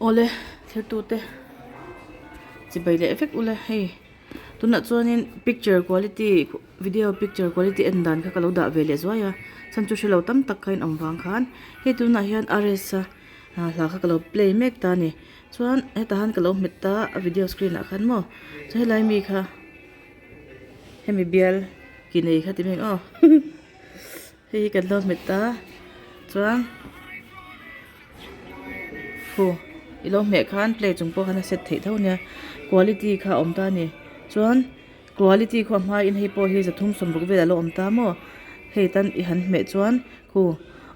Awle thirtute chibai leh vek ula hei tunah chuanin picture quality video picture quality en dan kha ka lo dah ve leh zuai a chhan chu hrelo tam tak kha in awm vang khan hei tunah hian R S a hla kha ka lo play mek ta a ni chuan hetah hian ka lo hmet ta a video screen ah khan maw chuan helai mi kha hemi bial ki nei kha ti mai ang aw hei hi kan lo hmet a chuan khu i lo hmeh khan play chung pawh khan a set theih tho ania quality kha a awm ta a ni chuan quality khaw hmain hei pawh hi 360 vel a lo awm ta maw hei tan i han hmeh chuan khu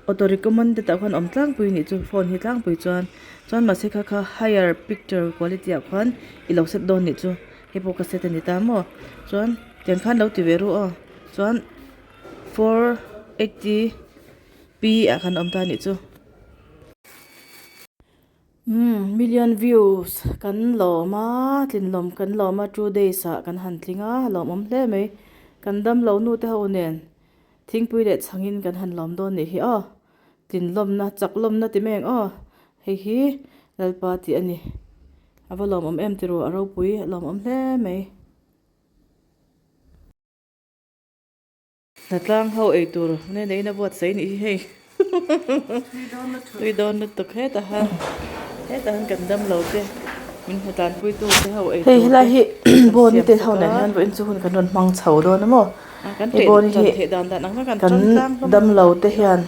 auto recommended ah khuan awm tlangpui anih chu phone hi tlangpui chuan chuan mahse kha kha higher picture quality ah khuan i lo set dawn anih chu hei pawh ka set a ni ta maw chuan tiang khan lo ti ve ru aw chuan 480 p ah khan a awm ta anih chu. Umm million views kan lawm a tlinlawm kan lawm a two days ah kan han tling a lawmawm hle mai kan damlo nu te ho nen thingpui leh chhangin kan han lawm dawn nih hi aw tlinlawmna chak lawmna ti mai ang aw hei hi Lalpa tih a ni a va lawmawm em tiraw a ropui a lawmawm hle mai. Hnatlang ho eitur nge neiin a buatsaih nih hi hei tui dawn lutuk hetah han hetah han kan damlo te min hmu tanpui tu te ho eitur Hei helai hi te bawni kan te siam ho sak nen a hian vawiin chu hun kan rawn hmang chho dawn a maw kan hei bawni hi theih dan dan ang kha kan kan tan tlang hlawm a damlo te hian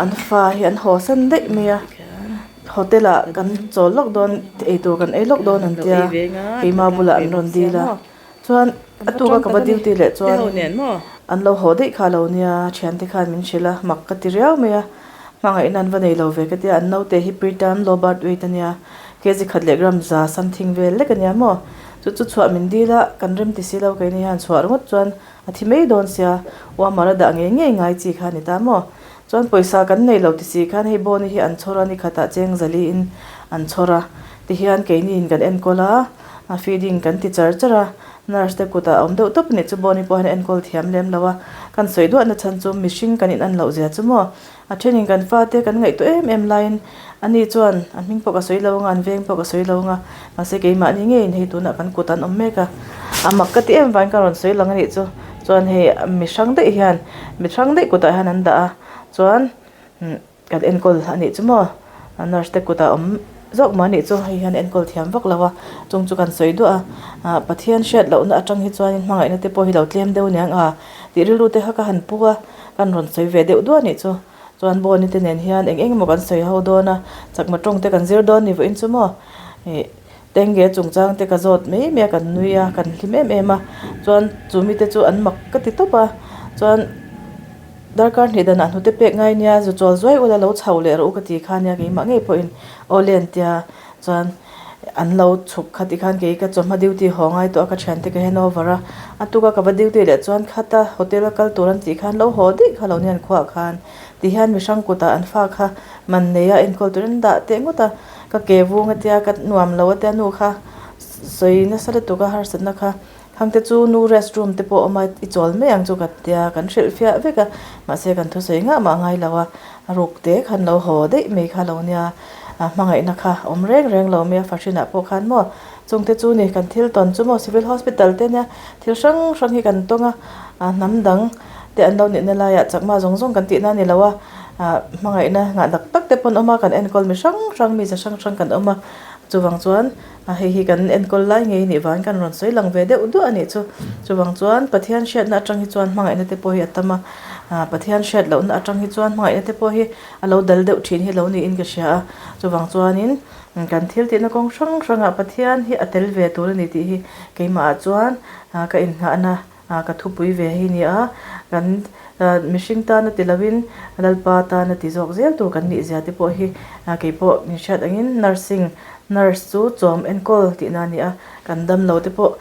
an fa hi an haw san daih mai a hotel ah kan chawl lawk dawn eitur kan ei lawk dawn an lo tia ei ve nga keima hnatlang bulah ve an bawk rawn sia dil a. maw Chuan a tuka ka va duty leh chuan an lo haw daih kha lo nia, thiante khan min hrilh a, mak ka ti riau mai a, hmangaihna an va nei lo ve ka tia, an naute hi preterm low birth weight a nia, kg khat leh gram za something vel lek a nia maw, chu chu chhuah min dil a, kan rem ti si lo keini hian chhuah ringawt chuan a thi mai dawn sia, warmer a dah ngei ngei ngai chi kha a ni ta maw, chuan pawisa kan nei lo ti si khan hei bawni hi an chhawr a, ni khatah cheng zali in an chhawr a, tihian keini in kan enkawl a. A feeding kan ti char char a, nurse te kutah a awm deuh tawp a nih chu Bonnie pawh hian a enkawl thiam lem lo a, kan sawi duah na chhan chu mihring kan inan loh zia chu maw? A thenin kan fate kan ngaihtuah em em laiin ani chuan a hming pawh ka sawi lo anga an veng pawh ka sawi lo anga mahse keimahni ngeiin hei tunah kan kut an awm mek a, a mak ka ti em vangin ka rawn sawi lang a nih chu chuan hei mi hrang daih hian mi hrang daih kutah hian an dah a chuan. Kan enkawl a nih chu maw? Nurse te kutah awm zawk mah a nih chu hei hian enkawl thiam vak lo a, chung chu kan sawi duah a, ah Pathian hriat lohna atang hi chuanin hmangaihna te pawh hi lo tlem deuh aniang a tih rilru te kha ka han pu a, kan rawn sawi ve deuh duah a nih chu. Chuan Bawni te nen hian eng eng emaw kan sawi ho dawn a, chakma tawng te kan zir dawn ni vawiin chu maw? Ih Tenge chungchang te ka zawt mai mai a, kan nui a, kan hlim em em a, chuan chu mite chu an mak ka ti tawp a, chuan. Darkar hnih danah hnute pek ngai nia zu chawl zuai ula lo chho leh rawh u ka ti kha nia keimah ngei pawhin aw len tia chuan an lo chhuk kha ti khan kei ka chawhma duty haw ngai tawh a ka thiante ka hand over a, a tuka ka va duty leh chuan khata hotel a kal tur an tih khan lo haw daih kha lo nia an khuaah khan ti hian mihrang kutah an fa kha man nei a enkawl turin an dah teh ngawt a, ka ke vung a tia ka nuam lo a tia nu kha sawi nasa lutuk a harsatna kha. Thangte chu nu rest room te pawh a awm a, i chawl mai ang chu ka tia, kan hrilh fiah vek a, mahse kan thusawi ngah mah ngai lo a, a ruk te khan lo haw daih mai kha lo nia, a hmangaihna kha awm reng reng lo mai a, fahrinah pawh khan maw chungte chu ni kan thil tawn chu maw civil hospital te nia thil hrang hrang hi kan tawng a, a hnam dang te an lo nihna laiah chakma zawng zawng kan tihna a ni lo a, ah hmangaihna ngah dak tak te pawn awm a, kan enkawl mi hrang hrang mi za hrang hrang kan awm a, chuvang chuan. A hei hi kan enkawl lai ngei nih vangin kan rawn sawi lang ve deuh duah a nih chu. Chuvang chuan Pathian hriatna atang hi chuan hmangaihna te pawh hi a tam a, ah Pathian hriat lohna atang hi chuan hmangaihna te pawh hi a lo dal deuh thin hi lo niin ka hria a. Chuvang chuanin kan thil tihna kawng hrang hrangah Pathian hi a tel ve tur a ni tih hi keimahah chuan ka innghahna Ah ka thupui ve hi nia, kan mihring tana ti lovin Lalpa tana ti zawk zel tur kan nih zia te pawh hi kei pawh min hriat angin nursing nurse chu chawm enkawl tihna a ni a, kan dam lo te pawh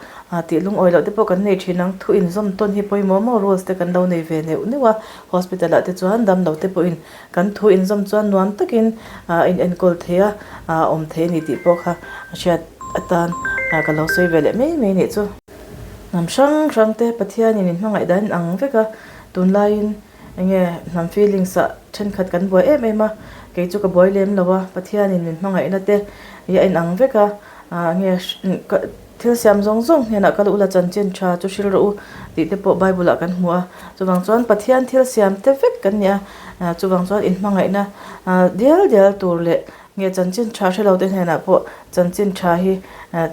tih lungawi loh te pawh kan nei thin ang, thu inzawm tawn hi pawimawh maw rules te kan lo nei ve neuh neuh a, hospital ah te chuan dam lo te pawhin kan thu inzawm chuan nuam takin a in enkawl thei a, awm thei a ni tih pawh kha hriat atan ka lo sawi ve leh mai mai nih chu. Hnam hrang hrang te Pathianin in hmangaih dan ang vek a, tunlaiin eng nge hnam feelings ah thenkhat kan buai em em a, Kei chu ka buai lem lo a, Pathianin min hmangaihna te hi a inang vek a, nge thil siam zawng zawng hnenah kal ula chanchin tha chu hrilh rawh u tih te pawh Bible ah kan hmu a. Chuvang chuan Pathian thil siam te vek kan ni a, chuvang chuan inhmangaihna dial dial tur leh nge chanchin tha hre lo te hnenah pawh chanchin tha hi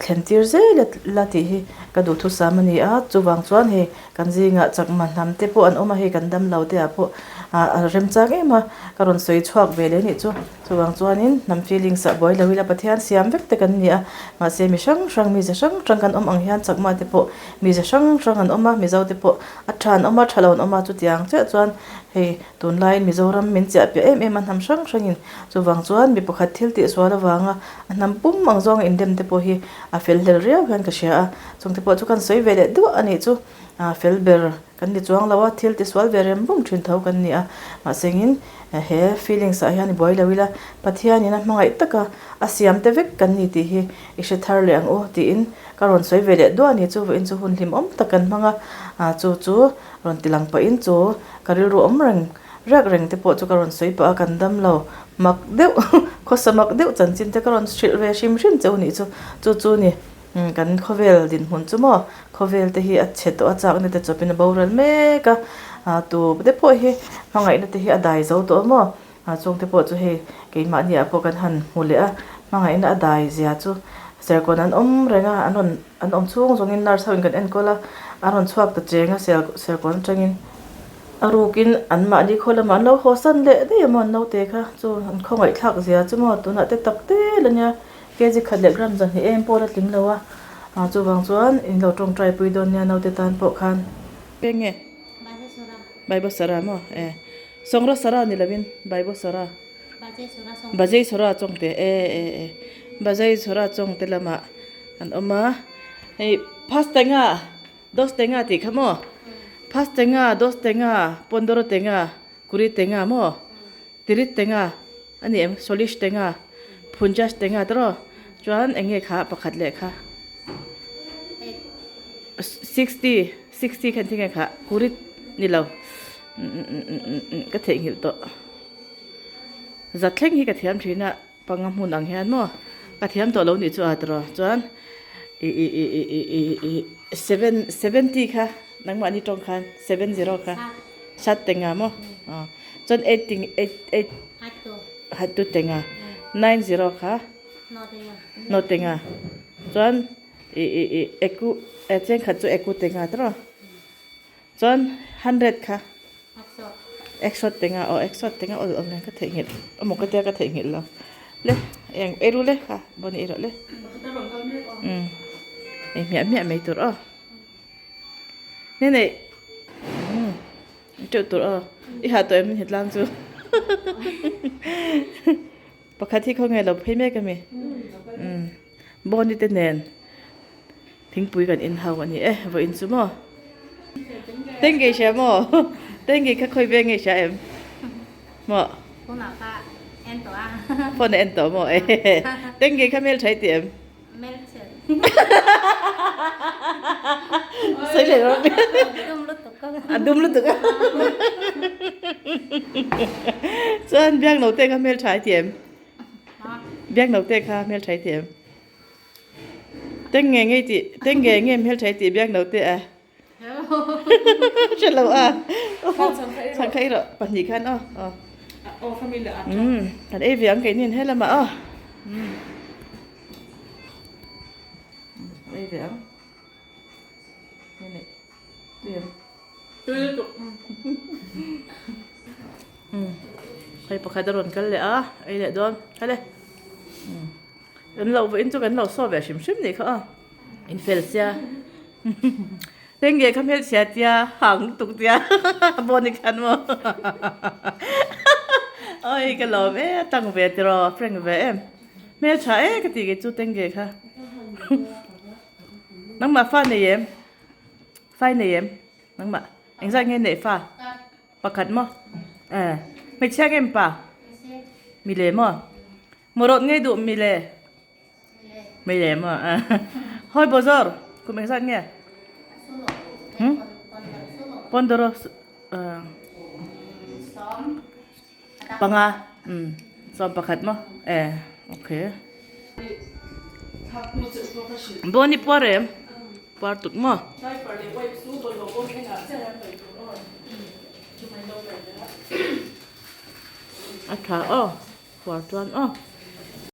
thlen tir zel la tih hi ka duhthusam a ni a. Chuvang chuan hei Kan zingah chakma hnam te pawh an awm a, hei kan dam lo te ah pawh a remchang em a, ka rawn sawi chhuak ve leh nih chu. Chuvang chuanin hnam feelings ah buai lo ila Pathian siam vek te kan ni a, mahse mi hrang hrang mize hrang hrang kan awm ang hian chakma te pawh mize hrang hrang an awm a, Mizo te pawh a tha an awm a, tha lo an awm a, chutiang chiah chuan hei tunlaiin Mizoram min chiah piah em em a hnam hrang hrangin chuvang chuan mi pakhat thil tihsual avanga a hnam pum ang zawnga indem te pawh hi a fel hlel riau hian ka hria a. Chungte pawh chu kan sawi ve leh duah a nih chu fel ber kan ni chuang lo a, thil tisual ve rem rum thin tho kan ni a. Mahsengin he feelings ah hian i buai lo ila, Pathianin a hmangaih taka a siam te vek kan ni tih hi i hre thar leh ang u tiin ka rawn sawi ve leh duah a nih chu. Vawiin chu hun hlimawm tak kan hmang a, chu chu rawn ti lang pahin chu ka rilru awm reng riak reng te pawh chu ka rawn sawi pah a, kan dam lo mak deuh khawsa mak deuh chanchin te ka rawn hrilh ve hrim hrim che u nih chu, chu chu ni. Kan khawvel dinhmun chu maw khawvel te hi a chhe tawh a chakna te chawpin a boral mek a tu te pawh hi hmangaihna te hi a dai zo tawh a maw chung te pawh chu hei keimahni ah pawh kan han hmu leh a hmangaihna a dai zia chu serkawn an awm reng a an rawn an awm chhung zawngin nurse ho in kan enkawl a an rawn chhuak ta cheng a serkawn atangin a rukin anmahni khaw lamah an lo haw san leh daih a maw an naute kha chu an khawngaihthlak zia chu maw tunah te tak tel a nia. Kg khat leh gram 200 em pawh la tling lo a, chuvang chuan in lo tawngtai pui dawn nia naute tan pawh khan. Eng nge? Baibo Sara maw? E. Songra Sara ni lovin Baibo Sara. Bajei Sora chawngte e e e. Bajei Sora chawngte lamah an awm a. Hei phas tenga dos tenga tih kha maw? Phas tenga dos tenga pondoro tenga kuri tenga maw? Tirit tenga a ni em? Solish tenga, Phunjash tenga te rawh chuan eng nge kha pakhat leh kha 60 60 khan thing e kha kurit ni lo ka theihnghilh tawh za thleng hi ka thiam thin a panga hmun ang hian maw ka thiam tawh lo nih chu a tiraw chuan i i i i i i i seven 70 kha nangmahni tawng khan 70 kha sat tenga maw Chuan eight ting eight eight hattu tenga 90 kha no tenga chuan i i i eku e cheng khat chu eku tenga tiraw chuan hundred kha exot tenga aw exot tenga awl awm nen ka theihnghilh emaw ka tia ka theihnghilh lo le eng eiru le kha bon ei rawh le um ei hmiah hmiah mai tur aw nge nei um. Teuh tur aw. I ha tawh em hetlang chu. Pakhat hi khawnge lo phei mek ami. Um. Bawni te nen thingpui kan in ho ani e vawiin chu maw. Tengge hria maw. Tengge kha khawi veng nge hria em. Maw. Phone ah kha en tawh a. Phone a en tawh maw. Tengge kha hmel tha i ti em. Sawi leh rawh. A dum lutuk a. Chuan biak no te kha hmel tha i ti em? Biak no te kha hmel tha i ti em? Teng nge nge i tih teng nge nge hmel tha i tih biak no te a? Hre lo a. Chhang kha i rawh pahnih khan aw. Kan ei ve ang keini he lamah aw. Ei ve ang. Nge nei. Tui em? Tui lutuk. Hei pakhat a rawn kal leh a, ei leh dawn. Kal e. Kan lo vawiin chu kan lo saw ve hrim hrim nih kha aw. In fel sia. Tengge kha hmelchhia tia hang lutuk tia bawn i khan maw. Oi ka lawm e a tang ve tiraw frank ve em. Hmeltha e ka tih kei chu Tengge kha. Nangmah fa nei em? Fa i nei em? Nangmah engzat nge neih fa? Pakhat maw? Eh hmeichhia nge mipa? Mile maw? Mawrawt ngei duh mile? Mile maw? Hawi bawzawr kum engzat nge? Hmm? Pondoro panga. Um. Sawmpakhat maw? E okay. Bawni puar em? Puar tuk maw? A tha aw, puar chuan aw.